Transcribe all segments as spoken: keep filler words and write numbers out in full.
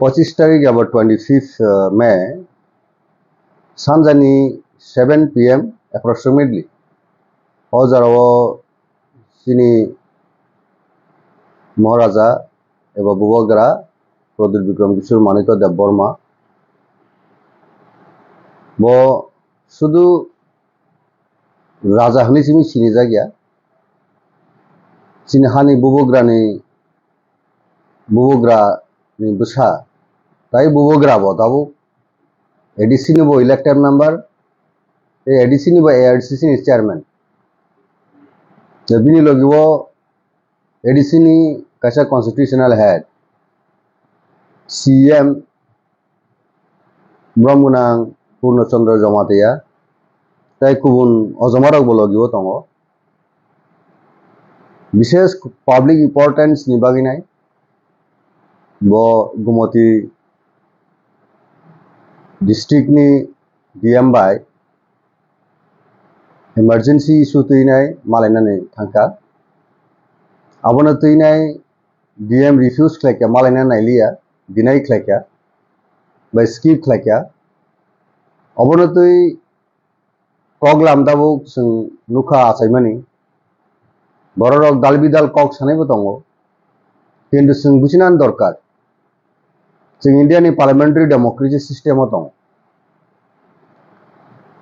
Pochistarikh eba twenty fifth May sanjani seven P M approximately o jora o chini Maharaja eba Bubagra Pradyut Bikram Kishore Manikya Debbarma bo sudu Raja hwnwi simi sinijakya. Chini hani bubugrani, bubugrani bwsa, tai bubugra bo tabuk A D C ni bo elected member, tei A D C ni bo A R C C ni chairman. Tei bini logi o A D C ni kaisa constitutional head, C M, Borok mwnang Purno Chandra Jamatia tei kubun ojoma rok bo logi o tongo. Bishes public importance ni bagwi nai bo Gumoti district ni D M bai emergency issue twi nai malainani thangkha. Abono twi nai D M refuse khlaikha, malaina nailiya, deny khlaikha, bai skip khlaikha. Obono twi kok lamdabo chwng nukha achaimani. Bororok dal bidal kok sanaibo tongo. Kintu chwng buchinani dorkar. Chwng India ni parliamentary democracy system o tongo.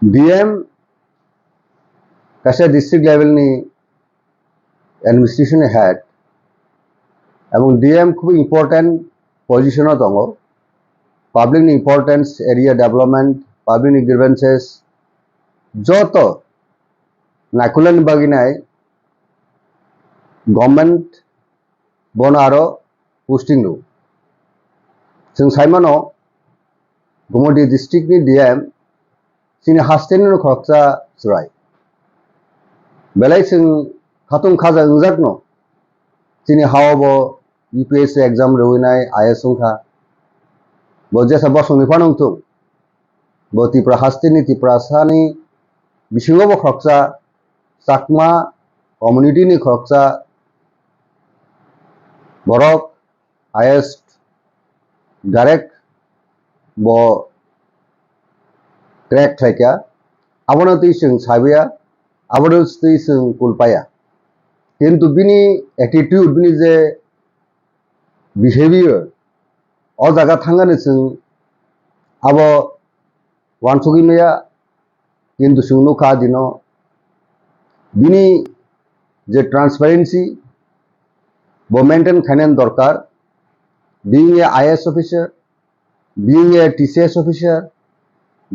D M kaisa district level ni administration head, ebong D M khub important position o tongo. Public ni importance, area development, public ni grievances joto naikulani bagwi nai government bono aro posting rw. Chwng saimano Gumoti district ni D M chini hasteni no khoroksa chwrai. Belai chwng khatung khaja wngjakno chini hao bo U P S C exam rwinai I A S wngkha. Bo jesa bosongni phano wngthung. Bo Tripura hasteni, Tiprasani bisingo bo khoroksa Chakma community ni khoroksa borok highest direct bo crack khlaikha, abono twi chwng sabiya, abono twi chwng kulpaya. Kintu bini attitude, bini je behavior, o jaga thangani chwng abo wansugwi maya, kintu chwng nukha dino bini je transparency bo maintain khainani dorkar, being a I A S officer, being a T C S officer,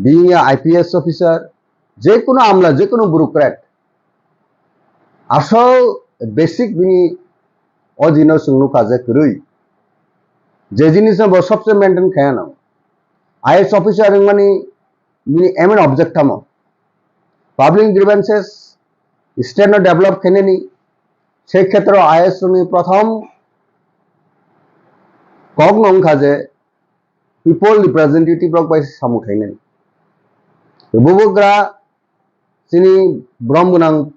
being a I P S officer, je kono amla, je kono bureaucrat, asol basic bini o jino chwng nukha je kwrwi, je jinisno bo sobse maintain khaiyano. I A S officer wngmani bini aim and object tamo public grievances state no develop khainani. Sei khetro I A S ni prothom kok no wngkha je people representative rok bai samung khainani. Bubagra chini borom gwnang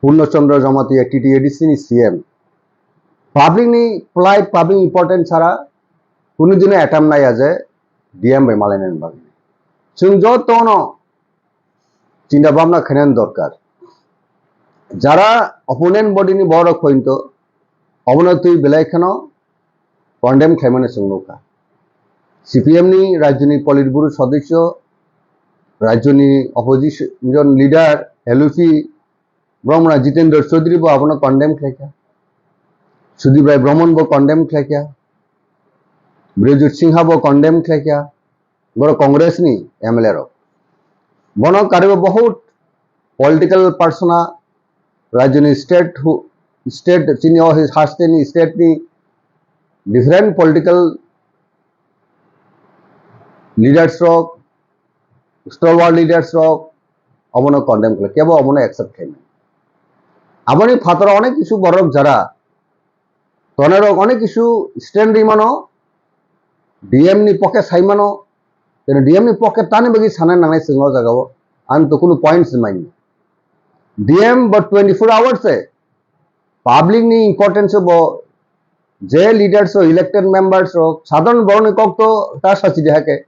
Purno Chandra Jamatia T T A D C ni C M public ni plight, public important sara kunu dino attempt naiya je D M bai malainani bagwi. Chwng jotono chinta bhabna khainani dorkar. Jara opponent body ni borok pointo obono twi belai kheno condemn khlaimani chwng nukha. C P M ni rajyoni politburo sodosyo, rajyoni opposition leader, L U P, borok mwnang Jitendra Chaudhary bo abono condemn khlaikha. Sudip Rai Brahman bo condemn khlaikha. Brajut Singha bo condemn khlaikha. Borok Congress ni M L A rok. Bono karibo bahut political persona, rajyoni state hu-, state chini o hasteni state ni different political leaders rok, stalwart leaders rok obono condemn khlai, kebo obono accept khaimani. Aboni phataro onek kisu borok jara Tonerok onek kisu stand rimano, D M ni pocket saimano, tene D M ni pocket tani bagwi sana nangnai chwng o jaga o. Ang to kunu points manya. D M bo twenty four hours se public ni importance bo Je leaders o, elected members o, sadharon borok ni kok to ta sachi de hake.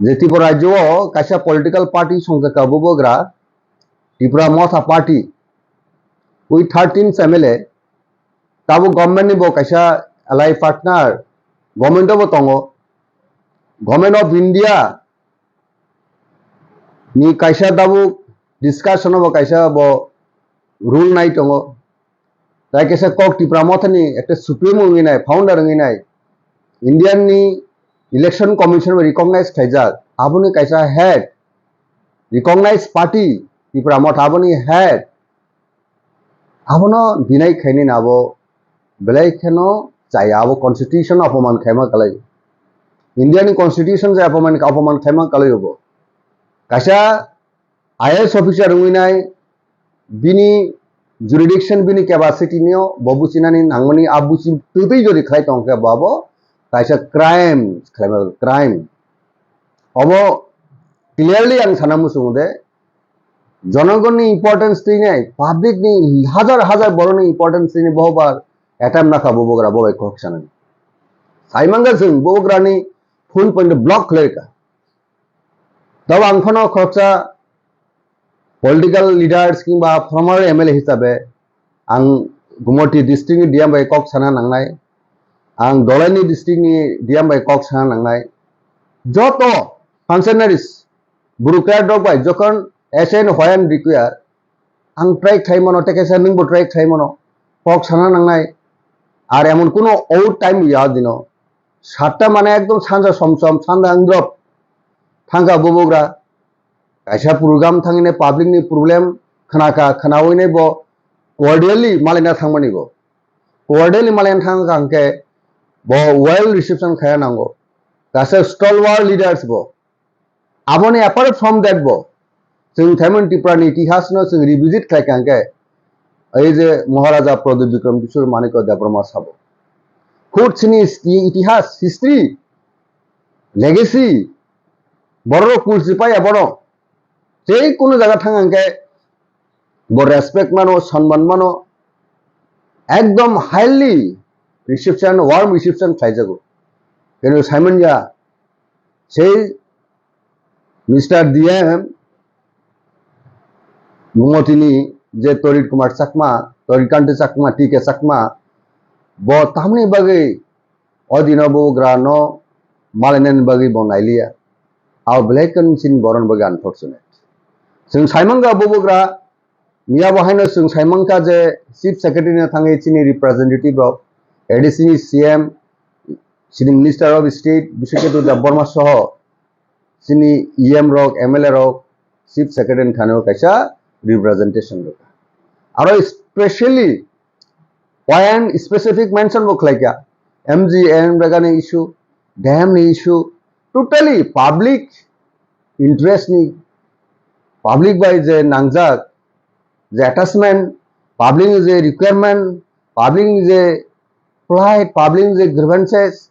Je Tripura rajyo o kaisa political party songjakha bubagra, Tipra Motha Party, with thirteen M L A, tabuk government ni bo kaisa allied partner, government o bo tongo, Government of India ni kaisa tabuk discussion o bo kaisa bo rule nai tongo. Tai kaisa kok Tipra Motha ni ekta supreme wngwi nai, founder wngwi nai, Indian ni election commission bai recognize khaijak, aboni kaisa head, recognized party, Tipra Motha aboni head, abono deny khaini na abo belai kheno chaya, abo constitution opoman khaima kalai, India ni constitution je opoman, opoman khaima kalai obo. Kaisa I A S officer wngwi nai, bini jurisdiction, bini capacity nio bo buchinani nangmani, a buchi twtwi jodi khlai tong khe bo abo kaisa crime khlaima, crime. Obo clearly ang sana muchungo de, jonogonni importance twi nai, public ni hajar hajar borok ni importance twi nai, bohobar attempt nakha bubagra bo bai kok sanani. Saimanga chwng bubagra ni full point block khlai rwkha. Tabo ang phano khoroksa political leaders kingba former M L A hisabe ang Gumoti district ni D M bai kok sana nangnai, ang Dolaini district ni D M bai kok sana nangnai. Joto functionaries, bureaucrat rok bai jokhon as and when require, ang try khlai mano, tei kaisa nwngbo try khlai mano, kok sana nangnai. Ar emon kuno out time ya dino, satta mane ekdom sanja som som, sanja wngdrop thangkha bubagra. Kaisa program thangwi nai public ni problem khnakha, khnawi nai bo cordially malaina thangmani bo. Cordially malaina thangkha hwnkhe bo well reception khaya nango. Kaisa stalwart leaders bo. Aboni apart from that bo, chwng Thaimon Tripura ni itihas no chwng revisit khlai kha hwnkhe, ei je Maharaja Pradyut Bikram Kishore Manikya Debbarma sabo. Khud chini sti-, itihas, history, legacy, borok kulsi paya bono. Tei kuno jaga thang hwnkhe bo respect mano, sonman mano, ekdom highly reception, warm reception khlaijago. Kenu Simon ya, sei Mister D M, Gumotini je Torit Kumar Chakma, Torit Kanti Chakma, T K Chakma, bo tamni bagwi o dino bubagra no malainani bagwi bo nailiya. Abo belai khe chini boroni bagwi unfortunate. Chwng saimangkha bubagra, miya bo haino chwng saimangkha je Chief Secretary no thangwi chini representative rok, A D C ni C M, chini Minister of State Bishnu Debbarma soho chini E M rok, M L A rok, Chief Secretary ni thani o kaisa representation rwkha. Aro specially point specific mention bo khlaikha, M G N Rega ni issue, dam ni issue, totally public interest ni, public bai je nangjak, je attachment, public ni je requirement, public ni je plight, public ni je grievances,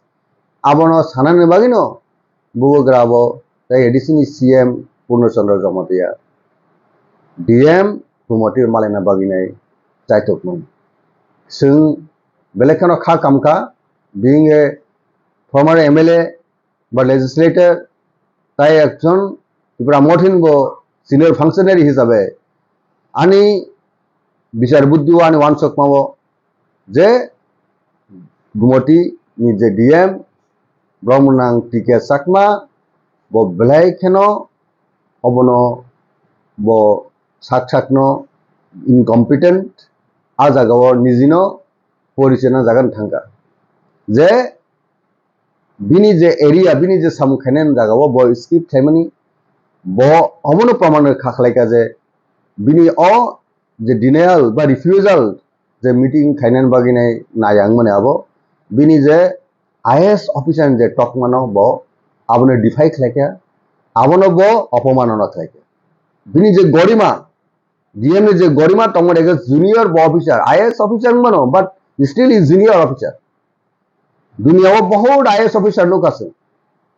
abono sanani bagwino bubagra bo tei A D C ni C M Purno Chandra Jamatia, D M Gumoti malaina bagwi nai chaithokmung. Chwng belai kheno kha kamkha, being a former M L A ba legislator, tai ekjon Tipra Mothin bo senior functionary hisabe ani bichar buddhi o ani wansukma o je Gumoti ni je D M, Brahmanang T K Chakma, bo belai kheno obono bo sak sakno incompetent, a jagao nijino porichai na jaga thangkha. Je bini je area, bini je samung khainani jagao bo skip khaimani, bo omono proman kha khlaikha je bini o je denial ba refusal je meeting khainani bagwi nai naya wngmani abo bini je I A S officer ni je tokmano bo abono defy khlaikha, abono bo opomanona khlaikha. Bini je gorima, D M ni je gorima tongmani ekta junior bo officer, I A S officer wngmano, but still is junior officer. Dunia o bahut I A S officer nuk aswk.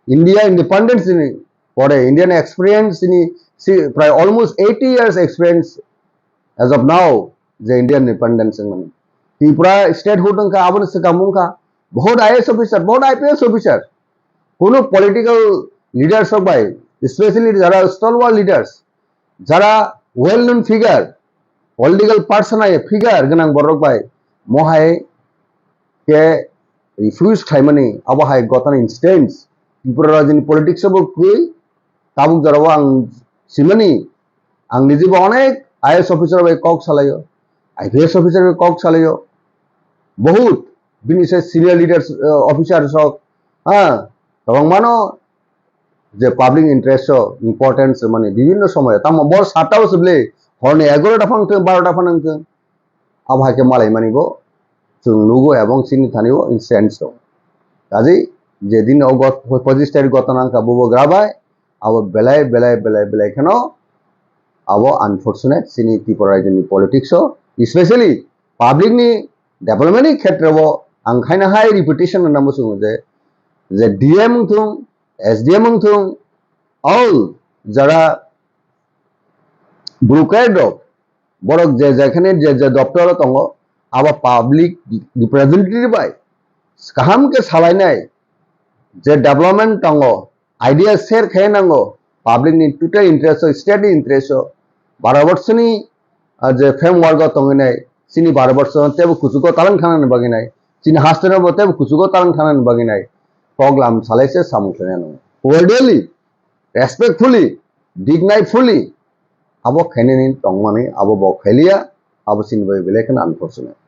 India independence ni pore, Indian experience ni si, prai almost eighty years experience as of now, je Indian independence wngmani. Tripura statehood wngkha, aboni swkang wngkha bahut I A S officer, bahut I P S officer, kuno political leaders rok bai, especially jara stalwart leaders, jara well known figure, political person hai figure gwnang borok bai mohai ke refuse khlaimani, abo hai gotani instance Tripura rajyoni politics o bo kwrwi. Tabuk jorao ang simani, ang nijibo onek I A S officer bai kok salaio, I P S officer bai kok salaio, bahut bini se senior leaders, uh, officers rok, ha, tobang mano je public interest o importance mani bibhinno somoyo, tamo bor satta o se bwle horni egarota phano wngthung, barota phano wngthung, abo hai khe malai mani bo chwng nugo ebong chini thani o incidents tongo. Kaji je din o got-, pochistai gotona wngkha bubagra bai, abo belai, belai, belai, belai kheno abo unfortunate chini Tripura rajyoni politics o, especially public ni development ni khetre o ang khaina hai repetition rwna muchungo je, je D M wngthung, S D M wngthung, all jara bureaucrat rok, borok je jekhane je je doptor o tongo, abo public representative bai kaham khe salainai, je development tongo, idea share khe nango, public ni total interest o, state ni interest o, baro borsoni, ah, je framework o tongwi nai, chini baro borso tebo kuchugo talang thana ni bagwi nai, chini hasteno bo tebo kuchugo talang thana ni bagwi nai, kok lam salai se samung khlai nango. Orderly, respectfully, dignitefully, abo khainani tongmani, abo bo khailiya, abo chini bai belai kheno unfortunate.